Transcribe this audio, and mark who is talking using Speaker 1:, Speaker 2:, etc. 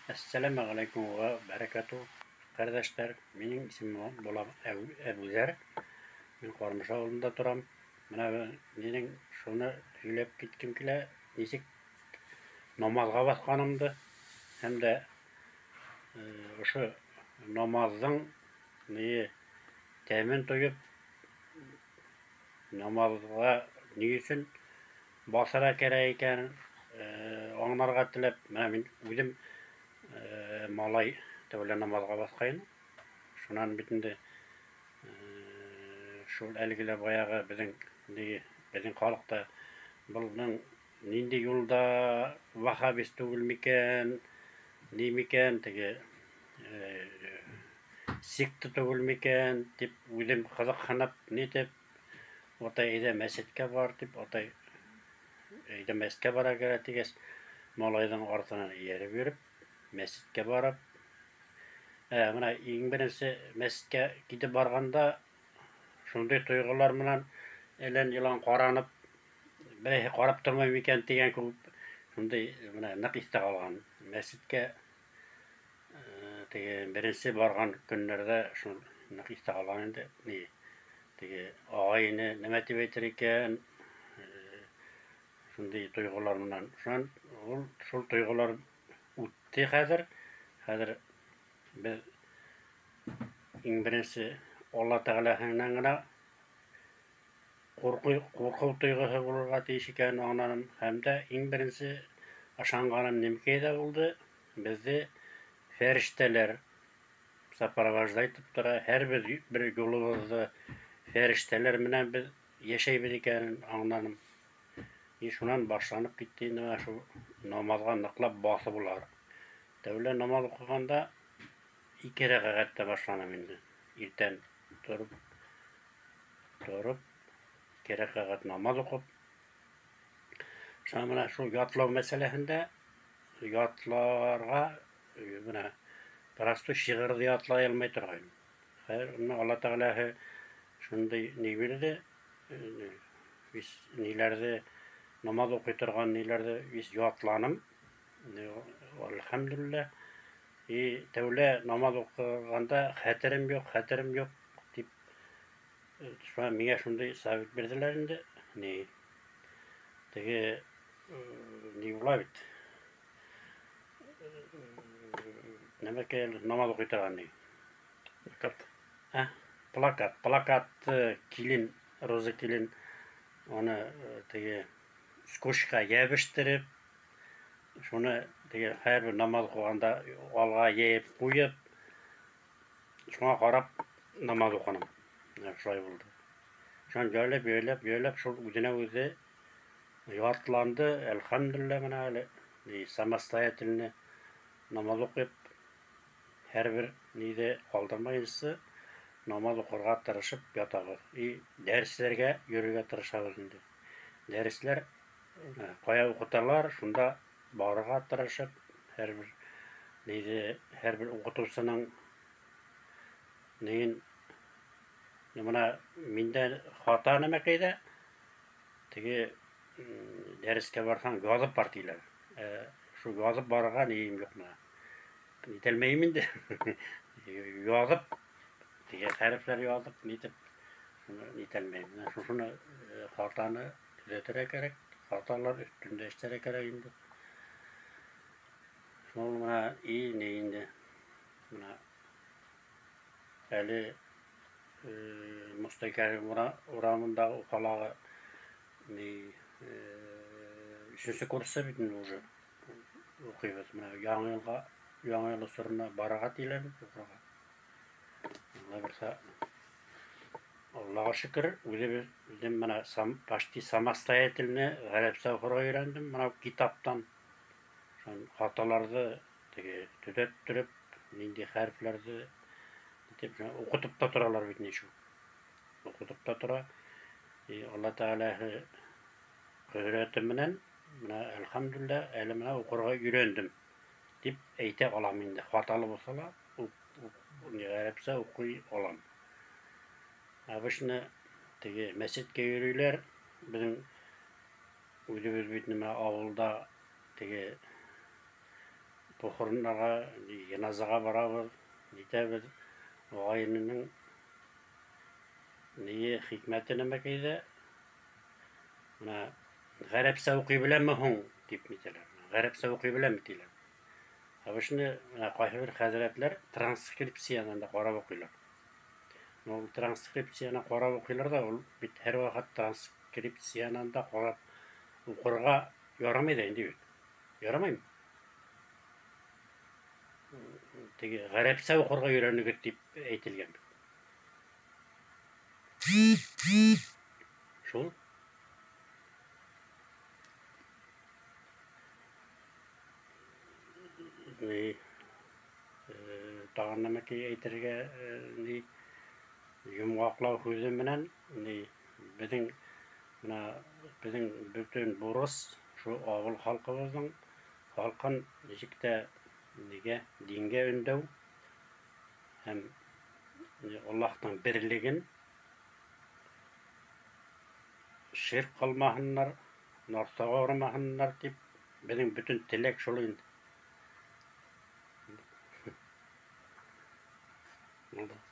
Speaker 1: Әссәләмә ғәләйкүм вә бәрәкәтү, ҡәрҙәштәр. Минең исемем була Әбүзәр. Мин Ҡармыш ауылында торам. Менә минең шуны һөйләп киткем килә, нисек намаҙға баҫҡанымды һәм дә ошо намаҙҙың ни тәмен тойоп, намаҙға ни өсөн баҫырға кәрәк икәнен аңларға теләп, менә мин үҙем малай тәүлә намаҙға баҫҡайным. Шунан бит инде шул әлеге лә баяғы беҙҙең беҙҙең халыҡта былның ниндәй юлда вахабист түгел микән, ни микән, теге секта түгел микән тип үҙем ҡыҙыҡһынып, нитеп, атай, әйҙә мәсеткә бар тип, атай әйҙә мәсеткә бара кәрәк тигәс, малайҙың артынан эйәреп йөрөп, мәсеткә барып, бына иң беренсе мәсеткә китеп барғанда шундай тойғолар менән әлән йылан ҡаранып, берәйһе ҡарап тормай микән тигән кеүек, шундай бына ныҡ иҫтә ҡалған. Мәсеткә теге беренсе барған көннәрҙә шул ныҡ иҫтә ҡалған инде. Ни теге ағай-эне нәмә тип әйтер икән, шундай тойғолар менән. Шунан ул шул тойғолар үтте хәҙер. Хәҙер беҙ иң беренсе Алла Тәғәләһенән генә ҡурҡыу тойғоһо булырға тейеш икәнен аңланым. Һәм дә иң беренсе ышанғаным нимкәй ҙә булды, беҙҙе фәрештәләр сопровождать итеп тора. Һәр бер юлыбыҙҙы фәрештәләр менән беҙ йәшәйбеҙ икәнен аңланым. И шунан башланып китте инде менә шул намаҙға ныҡлап баҫыулар. Тәүлә намаҙ уҡығанда 2 рәкәғәттә башланым инде. Иртән тороп 2 рәкәғәт намаҙ уҡып. Шунан менә шул ятлау мәсьәләһендә ятларға менә простой шиғырҙы ятлай алмай торғайным. Хәҙер менә Алла Тәғәләһе шундай ни бирҙе, ниләрҙе намаҙ уҡый торған ниләрҙе вис ятланым. Әлхәмдүлилләһ. И тәүлә намаҙ уҡығанда хәтерем юҡ, хәтерем юҡ тип шуға миңә шундай совет бирҙеләр инде. Ни теге ни була бит. Нәмәкәй намаҙ уҡый торған ни?
Speaker 2: Плакат.
Speaker 1: Ә? Плакат. Плакат килен, роза килен уны теге скотчка йәбештереп, шуны теге һәр бер намаҙ уҡығанда алға йәйеп ҡуйып, шуңа ҡарап намаҙ уҡыным. Шулай булды. Шунан яйлап, яйлап, яйлап шул үҙенә үҙе ятланды. Әлхәмдүлилләһ, менә әле самостоятельно намаҙ уҡып, һәр бер ниҙе ҡалдырмайынса намаҙ уҡырға тырышып ятабыҙ. И дәресләргә йөрөргә тырышабыҙ инде. Дәресләр ҡая уҡыталар, шунда барырға тырышып, һәр бер ниҙе, һәр бер уҡытыусының нейен, бына миндә хата нәмәкәйҙә, теге дәрескә барһаң, яҙып бар тиләр. Шул яҙып барырға нием юҡ менә. Нитәлмәйем инде. Яҙып, теге хәрефләр яҙып, нитеп, шуны нитәлмәйем. Менә шушыны хатаны төҙәтергә кәрәк, хаталар өҫтөндә эшләргә кәрәк инде. Шул менә и ни инде. Менә әле Мостай Кәрим урамындағы Уфалағы ни өсөнсө курсы бит инде уже уҡыйбыҙ. Менә яңы йылға, яңы йыл осорона барырға тиләр бит уҡырға. Алла бирһә, Аллаға шөкөр, үҙебеҙ үҙем менә почти самостоятельно ғәрәпсә уҡырға өйрәндем. Менә китаптан шул хаталарҙы теге төҙәттереп, ниндәй хәрефләрҙе итеп, уҡытып та торалар бит ни шул. Уҡытып та тора. И Алла Тәғәләһе ҡөҙрәте менән менә әлхәмдүлилләһ, әле менә уҡырға өйрәндем тип әйтә алам инде. Хаталы булһа ла, ғәрәпсә уҡый алам. Обычно теге мәсеткә йөрөйләр. Беҙҙең үҙебеҙ бит нимә ауылда теге Похороннарға, йыназаға барабыҙ, нитәбеҙ. Ағай-эненең ние хикмәте нәмәкәйҙә, бына ғәрәпсә уҡый беләме һуң тип нитәләр. Ғәрәпсә уҡый беләме тиләр. Обычно бына ҡайһы бер хәҙрәтләр транскрипциянан да ҡарап уҡыйлар. Ул транскрипцияны ҡарап уҡыйлар ҙа, ул бит һәр ваҡыт транскрипциянан да ҡарап уҡырға ярамай ҙа инде бит. Ярамаймы? Теге ғәрәпсә уҡырға өйрәнегеҙ тип әйтелгән бит. Шул. Ни, тағын нәмәкәй әйтергә, ни, йомғаҡлау һүҙе менән, ни, беҙҙең бына беҙҙең бөтөн бурыс шул ауыл халҡыбыҙҙың халҡын нисек тә нигә дингә өндәү һәм Аллаһтың берлеген, ширк ҡылмаһыннар, нарҫаға бармаһыннар тип беҙҙең бөтөн теләк шул инде. Булды.